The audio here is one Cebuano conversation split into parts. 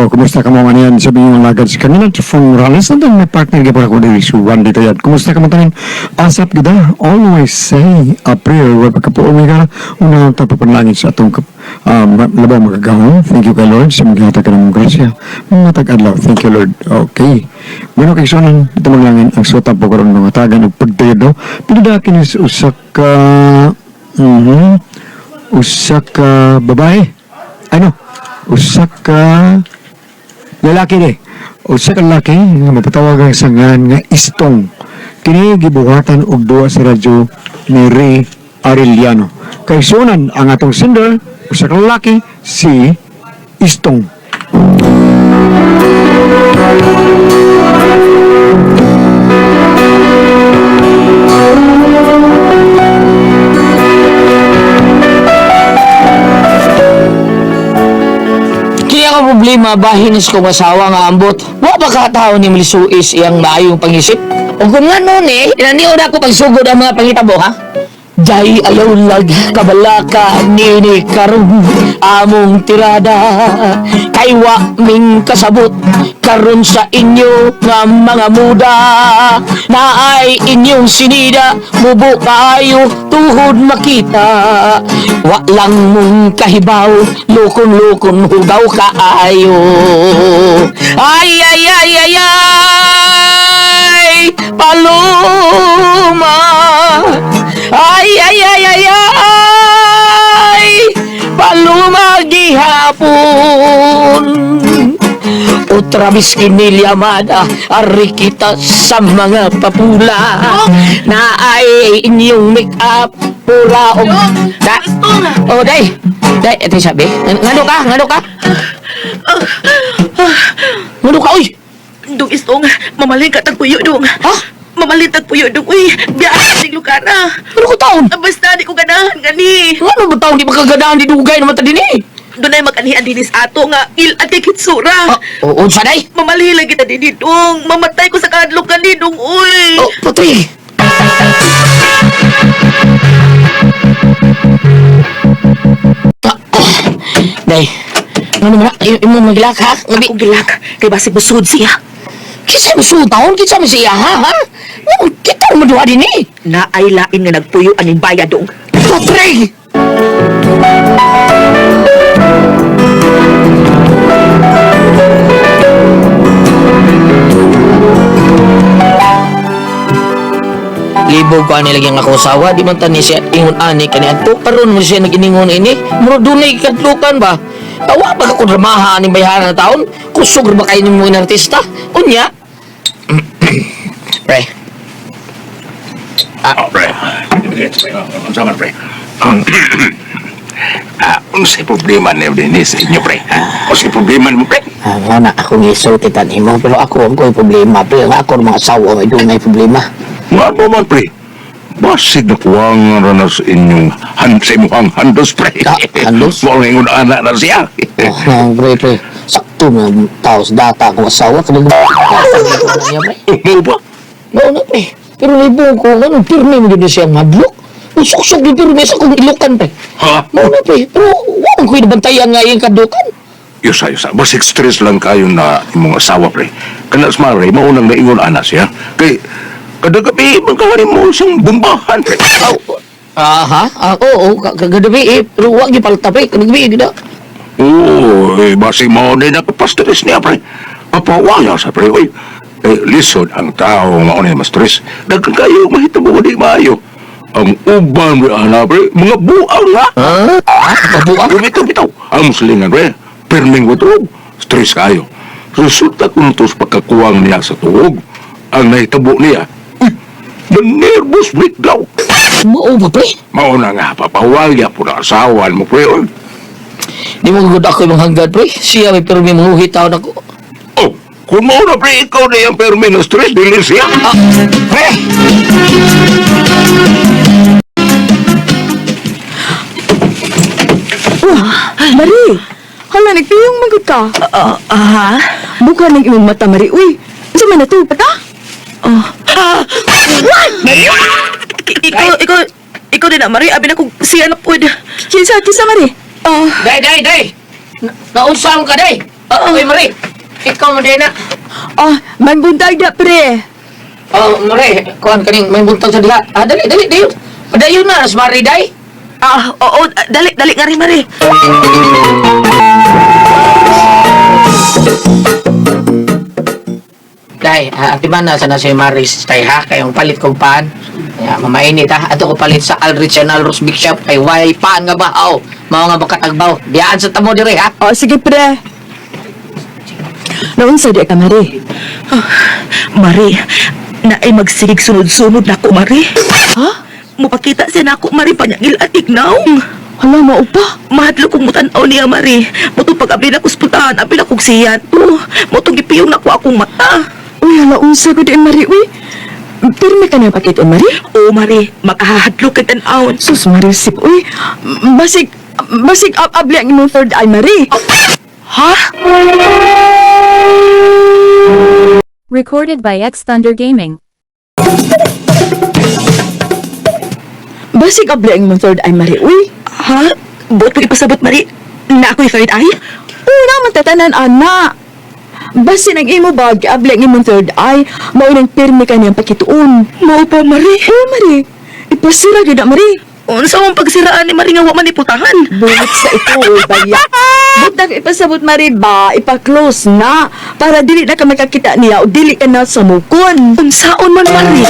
Kumusta ka mo yan sa inyong lagad si kanina from Morales nandun may partner gyapon ako diri si Juan dito yan. Kumusta ka mo tanan? Asap gida, always say a prayer wa pagkapuong ka una ta papanalangin sa atong labang makagahom. Thank you kay Lord sa mga hatag ka ng grasya. Matag adlaw. Thank you, Lord. Okay. Bueno kay sunan ito maglangin ang suta po karon mga tagan ug pagtayod no. Pinadakin is usa ka usa ka babae. Ano? Usa ka lalaki ni. Usa ka lalaki nga mapatawag ang sangan nga Istong. Kini gibuhatan og duwa sa radyo ni Ray Arellano. Kay sunan ang atong sender usa ka lalaki si Istong. Kaya ang problema bahin is kong asawa nga ambot. Wa ba ka tao ni Milisuis iyang maayong pangisip? O kung nga noon eh, inaniod ako pagsugod ang mga pangitabo ha? Jay ayaw lag kabalaka nini karon among tirada kay wa ming kasabot karon sa inyo nga mga muda na ay inyong sinida mubo kaayo tuhod makita wa lang mong kahibaw lukon-lukon hugaw kaayo ay ay ay ay ay paloma. Ay, ay, ay, ay, ay! Paluma gihapon! Otra vez kinilyamada, ari kita sa mga papula na ay inyong make-up, pura o. Da, oh, day! Day, ito yung sabi. Ngano ka? Ngano ka? Ngano ka, uy? Dong Istong, mamaling ka tagpuyo dong. Ha? Mamaling tagpuyo dong. Uy, biya ning lugar na. Ano ko taon? Basta di ko ganahan gani. Ngano ba taon di makaganahan di dugay naman ta din eh? Dunay magkanihan dinis ato nga il at kay kitsura. Ah, oo, sa day? Mamalihi lang kita dinhi dong. Mamatay ko sa kadlok gani dong. Uy. Oh, patay! Ah, ah. Day, ano man na? Imo magilak ha? Ngabi, Akong gilak kay basig busod siya. Kinsa mo taon? Kinsa mo siya ha? Ha? Oh, kita mo duha din eh. Naay lain nga nagpuyo aning baya dong. Patay! Libog ko ani lagi ang ako asawa, di man tani siya ingon ani kani adto karon mo siya nag-iningon ini. Muro dunay kadlukan ba? Awa ba ka kung dramaha ani bayhanan na taon? Kusog ra ba kayo nimo ng artista? Unya. Pre. Ah, pre. Unsa man, pre? Ah, unsay problema ni Denise sa inyo, pre? Ha? Unsay problema nimo, pre? Ah, nga na akong isulti nimo pero ako ang ko'y problema pre. Ang ako mga asawa may dunay problema. Nga mo man, pre. Basig na kuwangan ra na sa inyong sa imuhang handos, pre. Ah, handos? Mao nga ingon ana na siya. Oh, pre, pre. Sakto na tao sa data akong asawa kanang niya pre. Mo ba? Mao na pre. Pero libog ko ngano pirmi mo gyud siya madlok. Usuksok gyud pirmi sa akong ilukan pre. Ha? Mao na pre. Pero wa man ko'y nabantayan nga iyang kadukan. Yusa, yusa. Basig stress lang kayo na imong asawa, pre. Kana sa mare, maunang naingon ana siya. Kay, kada gabi, magkahari mo siyang bumbahan, pre. Aw, ah, ha? Ah, oo, kagabi eh. Pero wa gyud palta pre. Kagabi gyud na. Oo, eh, basig mao na nakapastress niya, pre. Papawala sa pre, uy. Eh, lisod ang tao mao na ma-stress. Daghan kayo, mahitabo di maayo. Ang uban, pre, ana, pre, mga buang na. Ha? Mabuang? Bitaw, bitaw. Ang muslingan, pre, perming wa tuog. Stress kayo. Resulta kung to sa pagkakuwang niya sa tuog, ang nahitabo niya, uy, na-nervous breakdown. Mao ba pre? Mao na nga, papawalya po na asawan mo, pre, uy. Di mo gud ako imong hanggad pre. Siya may pirmi manguhi taon ako. Oh, kung mao na, pre, ikaw na yung perming na stress, dili siya. Ah, pre! Mari! Hala, nagpiyong magod ka. Ah, ha? Buka ng imong mata, Mari. Uy, unsa man na to? Pata? Oh. Ah! Ikaw, ikaw, ikaw din na, Mari. Abi na kung siya na pwede. Kinsa, kinsa, Mari? Ah, Day, day, day! Naunsa ka, day? Uy, Mari. Ikaw mo din na. Oh, may buntag na, pre. Oh, Mari, kuan kaning may buntag sa diha. Ah, dali, dali, dayon. Padayon na, si Mari day. Ah, oo, dali, dali nga rin, Mari. Day, atiman na sana si Maris tay ha, kayong palit kong paan. Ya, mamainit ha. Ato ko palit sa Alrich and Alros Big Shop kay way paan nga bahaw. Mao nga makatagbaw. Diaan sa tamo dire ha. Oh, sige, pre. Naunsa di ka, Mari? Mari, naay magsigig sunod-sunod na ako, Mari. Ha? Mupakita siya na ako, Mari, panyangil at ignaong. Hala, mao pa. Mahadlo kong mutanaw niya, Mari. Mutong pag-abli na ko sa puntahan, abi na kong siya to. Mutong gipiyong na ko akong mata. Uy, hala, unsa ko di, Mari, uy. Pirmi ka na pakit, Mari? Oo, Mari, makahadlo kay tan-awon. Sus, Mari, sip, uy. Basig, basig, ab-abli ang imong third eye, Mari. Ha? Recorded by X Thunder Gaming. Basig, abli ang imong third eye, Mari, uy. Ha? Buot mo ipasabot, Mari? Na ako'y third eye? Una, matatanan, ana. Basin ang imo bag, abli ang imong third eye, mao nang pirmi ka niyang pakituon. Mao pa, Mari. Oo, Mari. Ipasira gyud na, Mari. Unsa mong pagsiraan ni Mari nga wa man iputahan? Buhat sa ito, oy, baya. Butang ipasabot, Mari, ba? Ipa-close na. Para dili na ka makakita niya o dili ka na samukon. Unsaon man, Mari?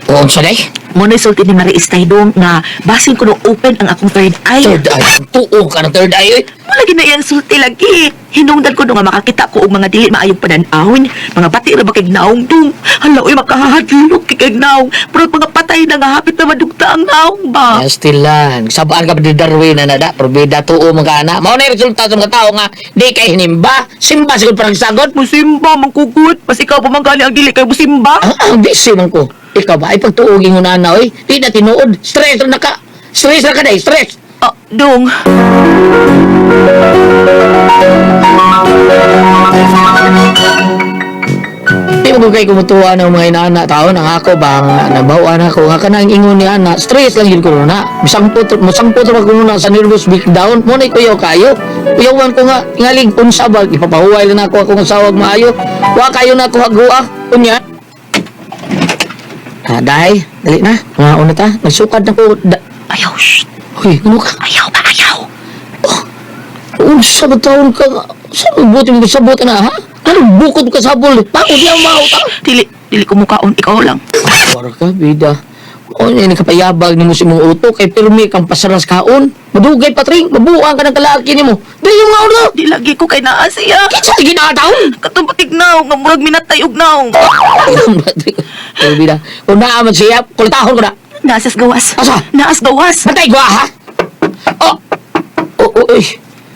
Oo, sa day. Mo na sulti ni Mari Istay dong nga basin ko no open ang akong third eye. Third eye. Tuong ka ng third eye oy. Wala gid na iyang sulti lagi. Hinungdan ko no nga makakita ko og mga dili maayong panan-awon, mga bati ra ba kay naong dong. Hala oy makahadlok kay kay naong. Pero mga patay na nga hapit na madugta ang naong ba. Astilan. Sabaan ka ba di Darwin na nada? Probida tuo mga ana. Mao na yung resulta sa mga tao nga di kay hinimba. Simba siguro parang sagot. Musimba man kugut. Mas ikaw pa man gani ang dili kay musimba. Ah, ang busy man ko. Ikaw ba? Ay pagtuugin mo na na, oy. Di na tinuod. Stress na ka. Stress na ka day. Stress. Ah, dong. Di mo kay kumutuwa ng mga inaana taon ang ako ba nga nabawaan ako nga kanang ingon ni ana stress lang yun ko na misangpot masangpot ra ko na sa nervous breakdown mo na kuyaw kayo kuyawan ko nga ngaling unsa ba ipapahuway lang ako akong asawag maayo wa kayo na ako hagua unya. Ah, dai, dali na. Mga una ta, nagsukad na ko. Da Ayaw, shh. Hoy, ano ka? Ayaw ba, ayaw. Unsa ba taon ka? Sa buti mo sabot na ha? Ano bukod ka sabol? Bakit niya mauta? Dili, dili ko mukaon, ikaw lang. Wala ka, bida. O, ini kapayabag ni mo si mong uto kay pirmi kang pasaras kaon. Madugay patring, mabuang ka ng kalaki nimo. Di yung nga ulo. Di lagi ko kay naa siya. Kinsa ginataon? Katong patig naong, nga murag minatay og naong. Pero bida, kung naa man siya, kultahon ko na. Naasas gawas. Asa? Naas gawas. Patay ko ha? Oh! Oh, oh, oy.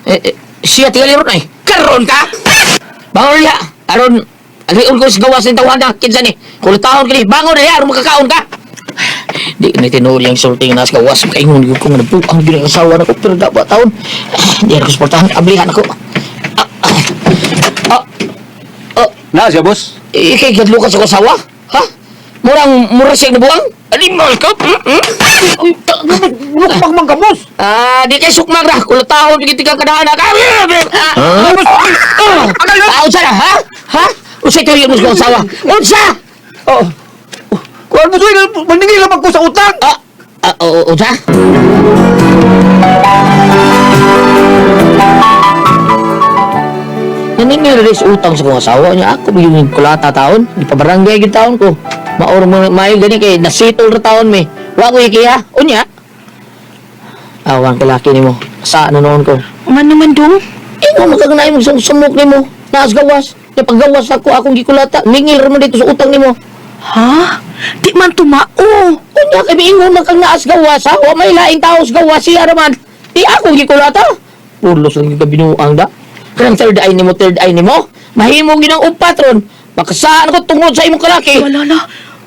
Eh, eh, siya tingali ron ay. Karon ka! Bangon niya! Aron, aliun ko sa gawas ng tawahan na, kinsa ni. Kultahon ka ni, bangon niya, aron makakaon ka! Di ni tinuod yung sulting na sa gawas. Kaingon yun ko nga nabuang yun ang asawa na ko, pero dapat taon. Di ako suportahan, ablihan ako. Ah, ah, ah, Na siya, boss. ikay gadlo ka sa asawa? Ha? Murang, mura siya nabuang? Animal ka? Uy, Lukmag man ka, boss. Ah, di kay sukmag ra. Kulutahon gid ka kadaan ka. Ah, ah, unsa na, ha? Ha? Unsa kayo mo sa asawa? Unsa? Oh. Kuan mo, boss. Maningil lang ko sa utang. Ah, ah, oo, unsa? Naninil rin sa utang sa kong asawa niya. Ako yung kulata taon. Di pa barangay gyud taon ko. Maor mo maayo gani kay nasitol ra taon mi. Wa ko ikiha. Unya. Awang kalaki nimo. Sa ano noon ko. Man naman dong. Ingon mo kag naay mo sumok nimo. Naas gawas. Nya paggawas ako akong gikulata. Ningil ra mo dito sa utang nimo. Ha? Di man tumao. Unya kay miingon man kag naas gawas ha. Wa may laing tao sa gawas siya ra man. Di ako gikulata. Pulos lang gyud ka binuang da. Kanang third eye nimo, third eye nimo. Mahimo gyud ang upat ron. Makasaan ko tungod sa imong kalaki. Wala na.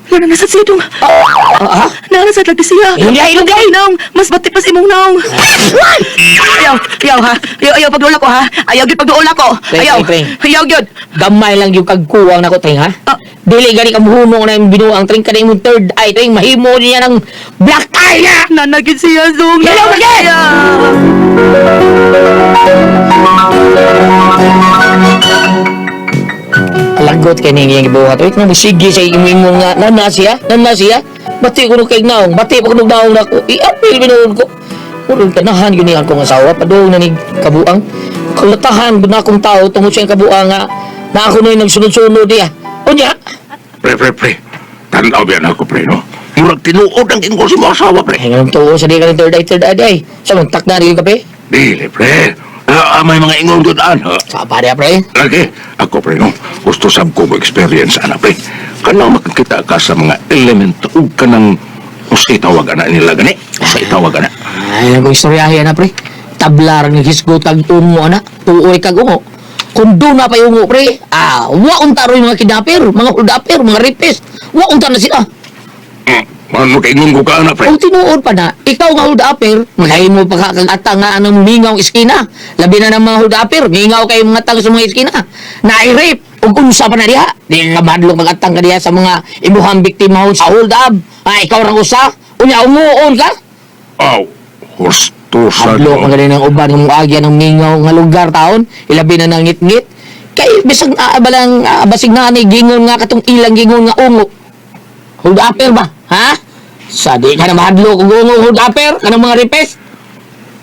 Wala na nasa sidong. Ah, ah, Na Nana sa lagi siya. Ilong diay, ilong diay. Naong, mas bati pas imong naong. Ayaw, ayaw ha. Ayaw, ayaw pagduol ako ha. Ayaw gyud pagduol ako. Pre, Ayaw. pre, pre. Ayaw gyud. Gamay lang yung kagkuwang nako, Tring, ha? Ah. Dili gani ka muhunong na yung binuang, Tring, kada imong third eye, Tring, mahimo niya ng black eye na! Nana gyud siya, Zong. Hello, Nana again! siya. Lagot kay ning iyang gibuhat. Uy, nang sige sa imong nga nana siya, nana siya. Bati ko kay naong, bati pa ko nung naong nako. I-appeal binuon ko. Murag tanahan yun niya akong asawa, padung na ni kabuang. Kalatahan gud na akong tao tungod sa iyang kabuang nga na ako na yung nagsunod-sunod niya. Unya, Pre, pre, pre. Tanaw biyan ako, pre, no? Murag tinuod ang ingon si mga asawa, pre. ay nga tuo sa di ka ng third eye ay. Sa mong takna rin yung kape. Dili, pre. Ah, ah, may mga ingon doon, ha? Sa pa pre. Lagi, ako, pre, no? Gusto sab ko mo experience, ana, pre. Kanang makakita ka sa mga elemento ug kanang usa tawag ana nila gani. Usa tawag ana. Ay, lang ko istoryahe na pre. Tablar ng hisgot kag ungo ana, tuoy kag ungo. Kung doon na pa yung ungo pre, ah, wa unta ro yung mga kidnapper, mga holdupper, mga rapist. Wa unta na sila. Ano kay ingon ko ka ana, pre? Kung tinuod pa na, ikaw nga holdupper, maghimo pa ka kag atang nga anong mingaw iskina. Labi na ng mga holdupper, mingaw kay mga tang sa mga iskina. Na-rape, ug unsa pa na diha. Di ka madlong magatang ka diha sa mga imuhang biktima sa hold up. Ah, ikaw rang usa, unya ungoon ka. Aw, husto sa Hadlo ka galing ng uban ng muagya ng mingaw nga lugar taon, ilabi na ng ngit-ngit. Kay bisag balang basig na ni gingon nga katong ilang gingon nga ungo. Hold upper ba? Ha? Sa di ka na mahadlo kung ungo hold upper kanang mga repes.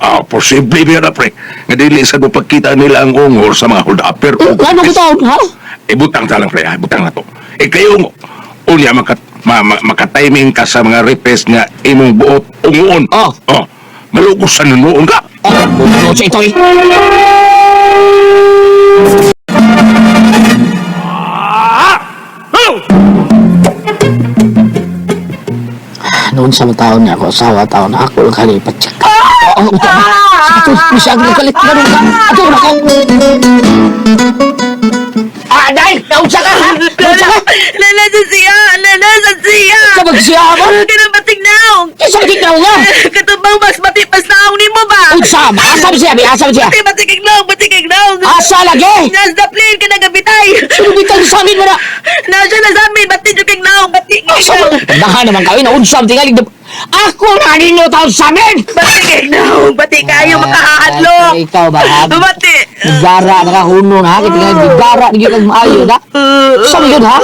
Ah, posible ba na, pre? Nga dili sa ko pagkita nila ang ungol sa mga hold-upper. Ano ko taon, ha? Eh, butang ta lang, pre. Ah, butang na to. Eh, kayo, unya, makatiming ka sa mga repes nga imong buot ungoon. Oh. Oh. Malugusan na noon ka. Oh, buto sa ito eh. Noon sa mga taon niya ako, asawa taon na ako lang kalipat siya. Oh, oh, oh, ito, bisa ang galit. Ganun ka. Ato, nako. Ah, dahil, naunsa ka, ha? Naunsa ka? Nana sa siya. Nana sa siya. Sa magsiya mo? Kanang batig naong. Isa magiging nga. Katubang mas bati pas naong nimo ba? Unsa, asam siya, bi, asam siya. Bati bati kay naong, bati kay naong. Asa lagi. Nas the plane ka nagabitay. Sinubitang sa amin mo na. Na siya na sa amin, bati jud kay naong, bati kay Asa naong. mo? Tandaan naman kayo, naunsam, tingalig. Ako na ninyo taon sa amin! Bati kay naong, bati kayo makahadlok. Ah, ikaw ba, ha? Bati. Nigara, nakahuno na, ha? Kaya nigara, hindi ka maayo, ha? Saan yun, ha?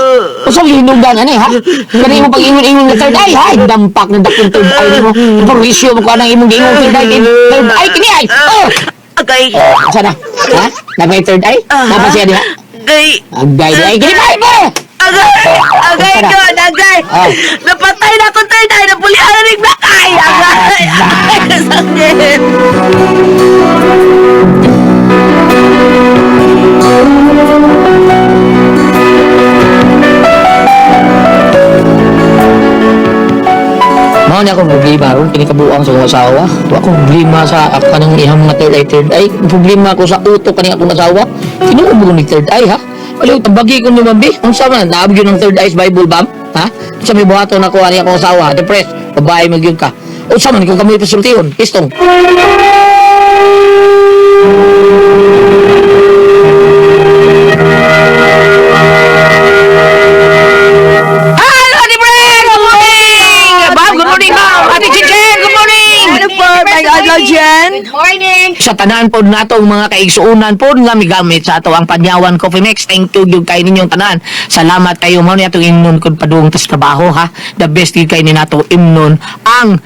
Saan yun hinugdan, ano, ha? Kaya mo pag-ingon-ingon na third eye, ha? Dampak na dakong third eye mo. Perwisyo mo ko anang imong giingon third eye, third eye, kini ay! Oh! Agay. Saan na? Ha? Napay third eye? Napa siya diha? Agay. Agay, di ay, kini ba, ba? Agay. Agay yun, agay. Ah. Napatay na akong third eye, napulihan na rin black eye. Agay. Agay, sakit. Mao na akong problema ron kini kabuang sa akong asawa. Wa akong problema sa kanang ihang mga third eye third eye. Ang problema ko sa utok kaning akong asawa. Tinuod mo ni third eye ha. Aliw tabagi ko ni Mambi. Unsa man naab gyud ang third eye sa Bible bam? Ha? Unsa may buhaton nako ani akong asawa, depressed, babae man gyud ka. Unsa man kung kami pasultihon, kistong. Hello, Ate Fred! Good morning! Ma'am, good morning, ma'am! Ate Chichen, good morning! Ano po, may adlaw dyan? Sa tanan pod natong mga kaigsuonan pod nga migamit sa ato ang Panyawan Coffee Mix. Thank you gyud kay ninyong tanan. Salamat kayo mao ni atong imnon kung padung tas trabaho ha. The best gyud kay ni nato imnon ang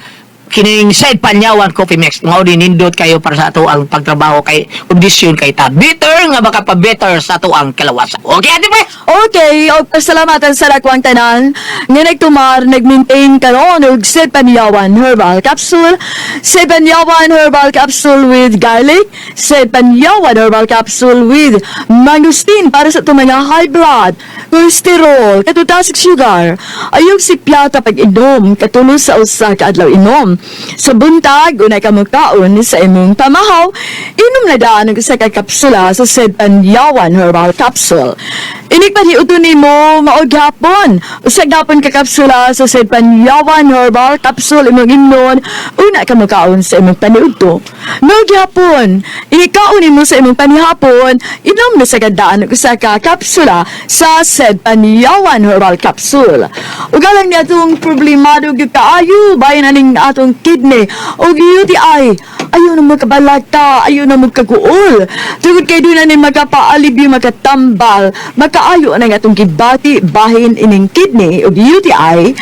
kining side Panyawan Coffee Mix. Mao din nindot kayo para sa ato ang pagtrabaho kay kondisyon kay ta. Bitter nga baka pa better sa ato ang kalawasan. Okay, Ate Pre? Okay, og pasalamatan sa dakwang tanan nga nagtumar, nag-maintain karon og Sepanyawan Herbal Capsule, Sepanyawan Herbal Capsule with garlic, Sepanyawan Herbal Capsule with mangosteen para sa itong mga high blood, cholesterol, katutasik sugar, ayog si piyata pag-inom, katulo sa usa ka adlaw inom. Sa buntag, unay ka mokaon sa imong pamahaw, inom na daan og usa ka kapsula sa Sedpanyawan Herbal Capsule. Inig paniudto nimo mao gyapon. Usa gyapon ka kapsula sa Sedpanyawan Herbal Capsule imong imnon, una ka mokaon sa imong paniudto. Mao gyapon, ikaon nimo sa imong panihapon, inom na sa gandaan og usa ka kapsula sa Sedpanyawan Herbal Capsule. Ug alang ni atong problemado gyud kaayo bahin aning atong kidney ug UTI. Ayaw na magkabalaka, ayaw na magkaguol. Tungod kay doon na ni magkapaalibyo, makatambal, makaayo na nga atong gibati bahin ining kidney ug UTI,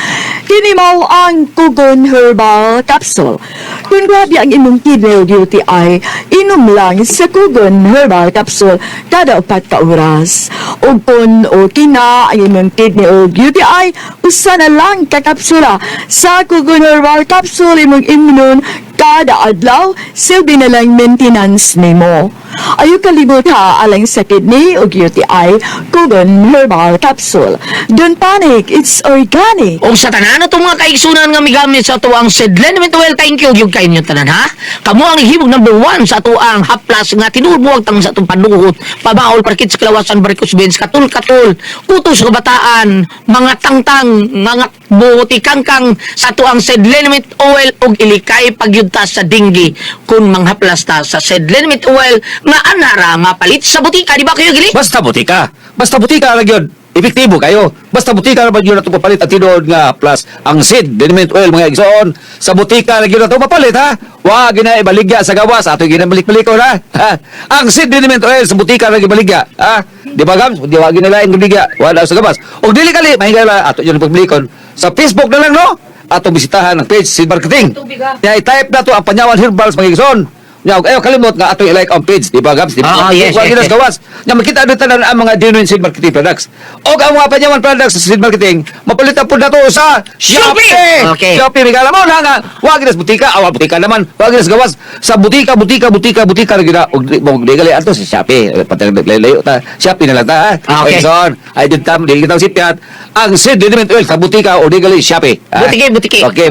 kini mao ang Kugon Herbal Capsule. Kung grabe ang imong kidney ug UTI, inom lang sa Kugon Herbal Capsule kada 4 ka oras. Ug kung okay na ang imong kidney ug UTI, usa na lang ka kapsula sa Kugon Herbal Capsule imong imnon kada adlaw, silbi na lang maintenance nimo. Ayaw kalimot ha, alang sa kidney o UTI, Kugon Herbal Capsule. Don't panic, it's organic. Og sa tanan atong mga kaigsunan nga migamit sa atuang Sedlen Oil, thank you gyud kay inyo tanan ha. Kamo ang himog number 1 sa atuang haplas nga tinuod tang sa atong panuhot, pabaol parkit sa kalawasan, varicose veins, katul-katul, kutos sa kabataan, mga tangtang, mga buti kangkang sa atuang Sedlenment Oil ug ilikay pagyudta sa dinggi kung manghaplas ta sa Sedlenment Oil nga anara mapalit sa butika, di ba kayo gili? Basta butika. Basta butika lang yun. Epektibo kayo. Basta butika naman yun na ito papalit at tinuod nga plus ang seed, liniment oil, mga igsoon. Sa butika lang yun na ito papalit ha. Wag na ibaligya sa gawas. Ato ginabalik-balikon ha. Ha? Ang seed, liniment oil sa butika lang ibaligya. Ha? Di ba gams? Di wag ginalain ibaligya. Wala sa gawas. O dili kali, mahingala ato yun pagbalikon. Sa Facebook na lang no. Ato bisitahan ang page Seed Marketing. Ya i-type na to ang Panyawan Herbals, mga igsoon. Nya og ayo kalimot nga atong i-like ang page, di ba Gabs? Di ba? Ah, yes, Wag yes, gina yes. sa gawas. Nya makita dito tanan ang mga genuine seed marketing products. Og ang mga Panyawan products sa seed marketing, mapalitan po na to sa Shopee. Okay. Shopee, regala mo na nga. Wag gina sa butika, awa butika naman. Wag gina sa gawas. Sa butika, butika, butika, butika ra gina. Og di mo di gali ato sa Shopee. Patay layo ta. Shopee na lang ta. Ha? Ah, okay. Son, ay din tam di kita sipyat. Ang seed liniment oil sa butika o di gali Shopee. Ha? Butiki, butiki. Okay.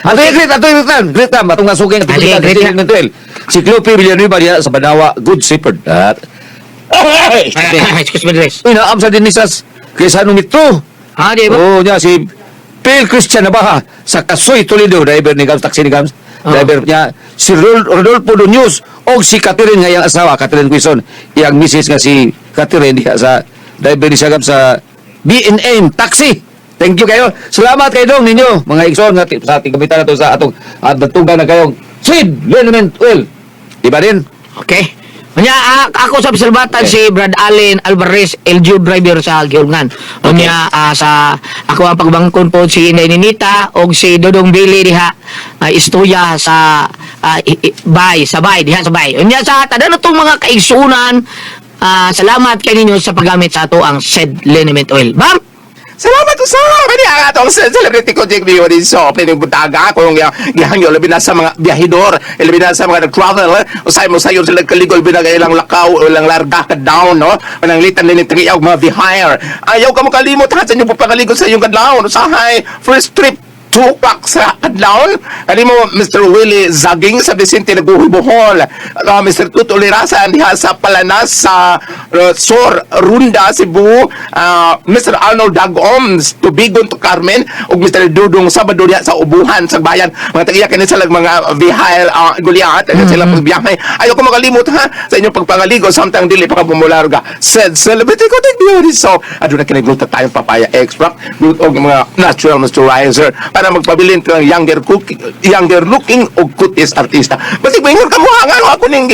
Ato yung greet, ato yung greet, greet tam. Atong nasuging Ah, sige, greet na. liniment oil. Si Clope Villanueva diya sa Banawa, Good Shepherd. At Excuse me, Dres. Uy, naam sa dinisas kaysa nung ito. Ha, di ba? Oo niya, si Phil Christian Nabaha sa Kasoy Toledo, driver ni Gams, taxi ni Gams. Oo. Driver niya, si Rodolfo Dunyos o si Catherine nga iyang asawa, Catherine Quezon, iyang misis nga si Catherine diha sa driver ni siya Gams sa B&M Taxi. Thank you kayo. Salamat kayo dong ninyo, mga igsoon nga sa ating gamitan na to sa atong at batugan na kayong Seed Liniment Oil. Di ba din? Okay. Unya, ako sa obserbatan si Brad Allen Alvarez, LGU driver sa Giulngan. Unya, sa ako ang pagbangkon po si Inday Ninita og si Dodong Billy diha istuya sa bay sa bay diha sa bay. Unya sa tanan natong mga kaigsunan, salamat kay ninyo sa paggamit sa ato ang said liniment oil. Bam! Salamat sa kani ang atong celebrity ko Jake Biori so pining butaga kung gihangyo labi na sa mga biyahidor, labi na sa mga nag-travel, eh. Usay mo sayon sila kaligol labi na ilang lakaw o ilang larga ka down no pananglitan nini tingiyaw mga bihire. Ayaw ka mo kalimot ha sa inyong pagpangaligo sa inyong kadlawon usahay first trip 2 o'clock sa kadlawon. Kani mo Mr. Willie Zaging sa Vicente Naguhoy Bohol. Mr. Tuto Lirasan diha sa Palanas sa Sor Runda Cebu. Mr. Arnold Dagom Tubigon to Carmen ug Mr. Dudong Sabado diha sa Ubuhan sa bayan. Mga tagiya kini sila mga Vihayl Goliath mm sila pagbiyahe. Ayaw ko makalimot ha sa inyong pagpangaligo samtang dili pa ka bumularga. Said celebrity ko take beauty so aduna kini glutathione papaya extract og mga natural moisturizer para magpabilin ka ng younger cooking, younger looking og kutis artista. Basig moingon ka mo nga ako ning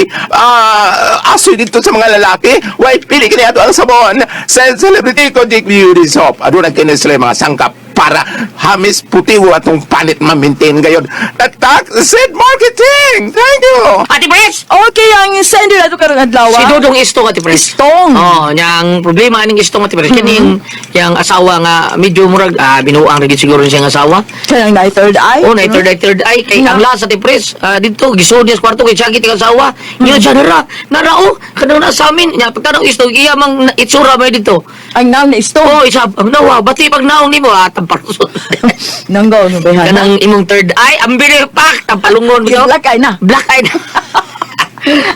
asoy dito sa mga lalaki. Why pili kini ato ang sabon sa celebrity ko Dick Beauty Soap. Aduna kini sila mga sangkap para hamis puti wa atong panit ma-maintain gayon. Tatak Sid Marketing. Thank you. Ate Pres! Okay, ang sender nato karong adlaw. Si Dodong Istong, Ate Pres. Istong. Oh, niyang problema aning istong, Ate Pres. Kining yang asawa nga medyo murag binuang ra gid siguro siyang asawa. Kanang na third eye. Oh, na third eye, third eye kay ang last, Ate Pres, didto gisod niya sa kwarto kay sakit ang asawa. Niya siya nara. Nara oh, kanang na sa amin. Nya pagtanong istong iya mang itsura may didto. Ang naong na isto. Oh, isa ang nawa, bati pag naong nimo ah, tampar. Nanggaw no bayhan. Kanang imong third eye, ang pak, tampalungon mo. Black eye na. Black eye na.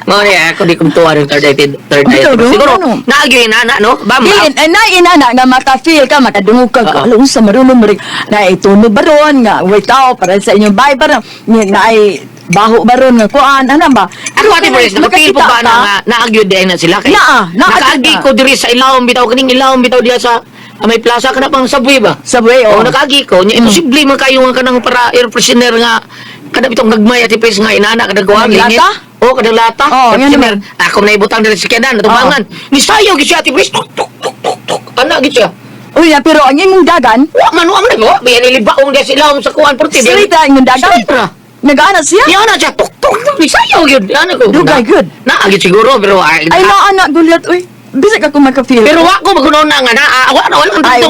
Mao ni ako di kumtuwa ng third eye, third eye. Bitaw, no? Siguro Ano? naagi na na no. Bam. Dili, eh, na inana nga maka-feel ka, makadungog ka, Oo. alam sa marunong mo rin, na ituno ba ron, nga way tao para sa inyong bahay ba ron, nga na ay baho ba ron, nga kuan, ano ba? Ako ate Boris, nakapil po Makakita ba na ka? nga naagyo din na sila kay Naa, naa nakaagi ka. ko diri sa ilawom bitaw kaning ilawom bitaw diya sa may plaza kana pang subway ba? Subway, Oh, oh. nakaagi ko. Nya imposible man kayo nga kanang para air freshener nga kada bitong gagmay ati Pres nga inana kada kuha Kanang lingit. lata? Oh, kadang lata. Oh, Air nga freshener. Ako na ibutang diri sa sakyanan natubangan. Ni sayo gyud siya ati Pres. Tuk tuk tuk tuk tuk. Ana gyud siya. Uy, na, pero ang imong dagan, Wa man wa. Biyan ilibaong diya sa ilawom sa kuan porti. straight ra imong dagan. Straight ra. Nagaana siya? Yan na siya, tuk tuk tuk, ni sayo gyud. Ano ko? Dugay gyud. Na, gyud siguro pero ay, Ay, naa na, gulat, uy. Bisag ako maka-feel. Pero wa ko magunaw na nga na, wa na wala Ay,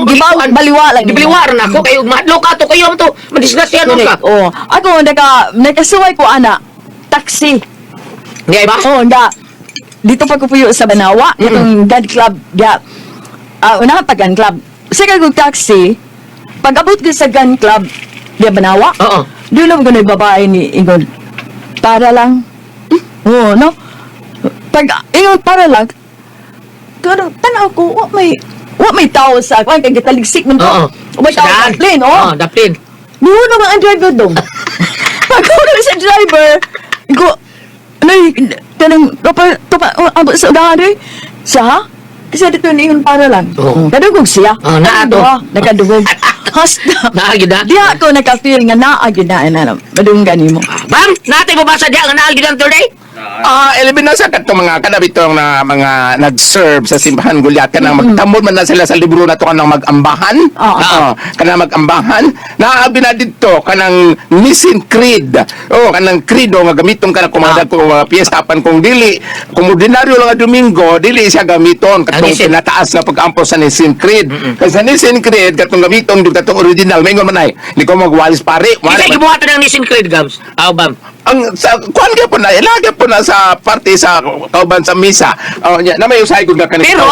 baliwa lang. Gibaliwa ra na ako kayo mahadlok ka to kayo to madisgrasya nun ka. Correct, oh. Ako, nakasuway ko, ana, taxi. Di ba? Oh, nga. Dito pa ko puyo sa Banawa, itong gun club, ya. Ah, unahan pa gun club. Sa kag taxi, pag abot ko sa gun club, di Banawa. Oo. Doon lang ko na babae ni ingon. Para lang. Oo, no? Pag ingon para lang, pero tanaw ko, wa may tao sa ako, kay gitaligsik man Oo. ko. Wa may tao sa Daan. plane, oh. Oo, daplin. Nihulog ang driver dong. Pag hulog sa driver, go, ano tanong, topa, topa, oh, abot sa udahan eh. Siya ha? Kasi dito niyon para lang. Oo. Kadugog siya. Oo, naa to. Duha, nakadugog. Hasta. Naa gyud na. Diha ko naka-feel nga naa gyud na, na, madunggan nimo. Bam, natay babasa diya nga naa gyud ang third eye. Ilabi na sa katong mga kanabitong na mga nag-serve sa simbahan gulyat kanang magtamod man na sila sa libro na to kanang mag-ambahan. Oo. Kanang mag-ambahan. Naabi na didto kanang Nicene Creed. Oh, kanang credo nga gamiton kana kung mga kung mga piyesta apan kung dili kung ordinaryo lang nga Domingo dili siya gamiton katong Nicene. pinataas nga pag-ampo sa Nicene Creed. Kay sa Nicene Creed katong gamiton dito katong original maingon man ay hindi ko magwalis pare. Wala Kinsa man- gibuhatan ng Nissin Creed Gams? Aw bam. Ang sa kuan gyapon na ilagay po na sa parte sa kauban sa misa. Oh, nya na may usahay gud nga kanis. Pero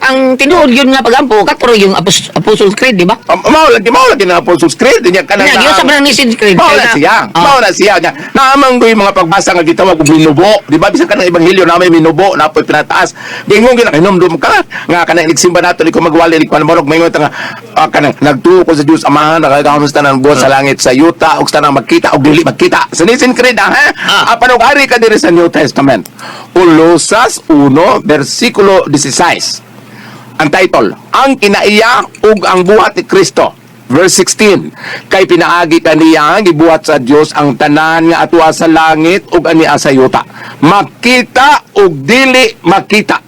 ang tinuod yun nga pagampo katuro yung Apostles Creed, di ba? Mao lagi na Apostles Creed nya kanang Nya gyud sa ng Nicene Creed. Mao Kaya na siya. Ah. Mao na siya nya. Naamang ko yung mga pagbasa nga gitawag og minubo. Di ba bisan kanang ebanghelyo na may minubo na po'y pinataas. Gingon gyud hinomdom ka nga kanang nagsimba nato ni ko magwali ni kuan morog maingon ta nga kanang nagtuo ko sa Dios Amahan nakagahom sa tanan buhat sa langit sa yuta ug sa tanang magkita ug dili magkita. Sa Nicene Creed ha. Apan og ari ka diri sa New Testament. Colosas 1 versikulo 16. Ang title, Ang Kinaiya ug ang Buhat ni Kristo. Verse 16, kay pinaagi kaniya gibuhat sa Dios ang tanan nga atua sa langit ug ania sa yuta. Makita ug dili makita.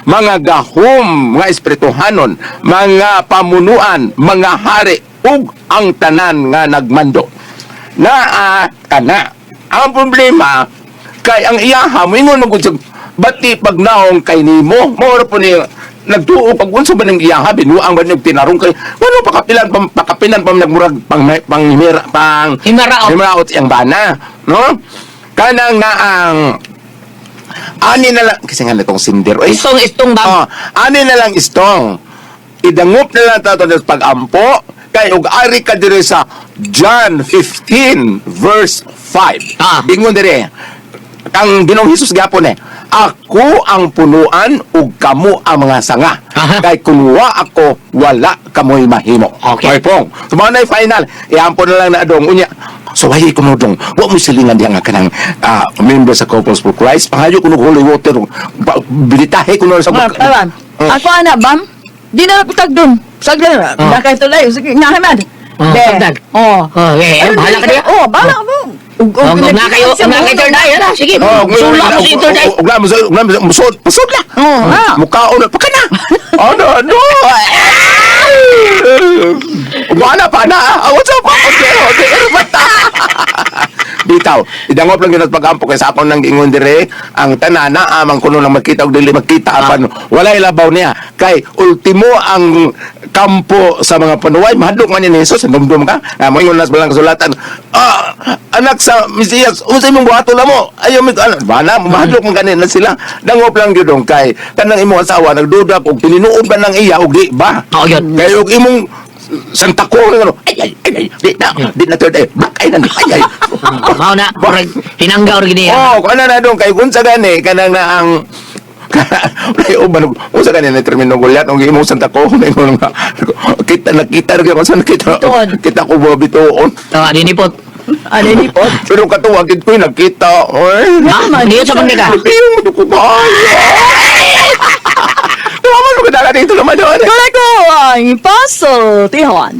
Mga gahom, mga espirituhanon, mga pamunuan, mga hari ug ang tanan nga nagmando. Naa kana. Ang problema kay ang iyaha moingon man gud siya, bati pag naong kay nimo mao ra po ni nagtuo pag unsa ba ning iyaha binuang ba ning tinarong kay wala pakapilan pang pakapilan pa nagmurag pang pang himira pang Himaraot. Himaraot iyang bana, no? Kanang naang ani na lang kasi nga natong sinder oy. Istong istong bam. Oh, ani na lang istong. Idangup na lang tato sa pag-ampo kay og ari ka diri sa John 15 verse 5. Ingon diri. Ang Ginoong Hesus gyapon eh. Ako ang punuan ug kamo ang mga sanga. Kay kun wa ako wala kamoy mahimo. Okay. Okay pong. So mao na yung final. Iampo na lang na adong unya. So wahi ko dong. Wa mo silingan diha nga kanang member sa Couples for Christ. Pangayo kuno holy water. Bilitahe kuno sa Ah, bam. Ako ana bam. Di na ako tagdon. Sagdan na. Ah. Nakatulay. Sige, nga man. Oh, Be. sagdan. Oh. Oh, eh, bahala ka diya. Oh, bahala mo. Ug Oh, na kayo, na kayo third eye, ala, sige. Oh, Sula mo sa third eye. Ug mo musod, musod la. Oo, ha. Mukaon na pa ka na. Oh no, no. Wala pa na. What's up? Okay, okay. Ano ba ta? Dito Bitaw, idangop lang yun at pag-ampo kay sa akong nang giingon dire, ang tanan na amang kuno lang makita og dili makita apan walay labaw niya kay ultimo ang kampo sa mga panuway mahadlok man ni Jesus dumdum ka nga moingon nas balang kasulatan, ah, anak sa Mesiyas, unsay imong buhaton namo, ayaw mi ano bana mahadlok man gani na sila. Dangop lang gyud dong kay kanang imong asawa nagduda og tinuod ba nang iya og di ba. Oo, yun. Kay og imong Santa ko ano, ay ay ay ay, di na third ay bakay na ni, ay ay. Mao na, murag hinanggaw ra gini. Oh, kung ano na dong kay kung sa gani kanang na ang ay uban unsa gani na termino gulyat ang imong Santa ko ingon nga kita nakita ra gyud ko sa nakita Bituon. kita ko ba bituon. Ah, dinipot. Ano ni po? Pero katuwa gid ko nakita oy. Ha? Niyo sa bangga ka. Ay, mo ko ba? Tumaman ko dito naman doon. Correct ko ang pasultihan.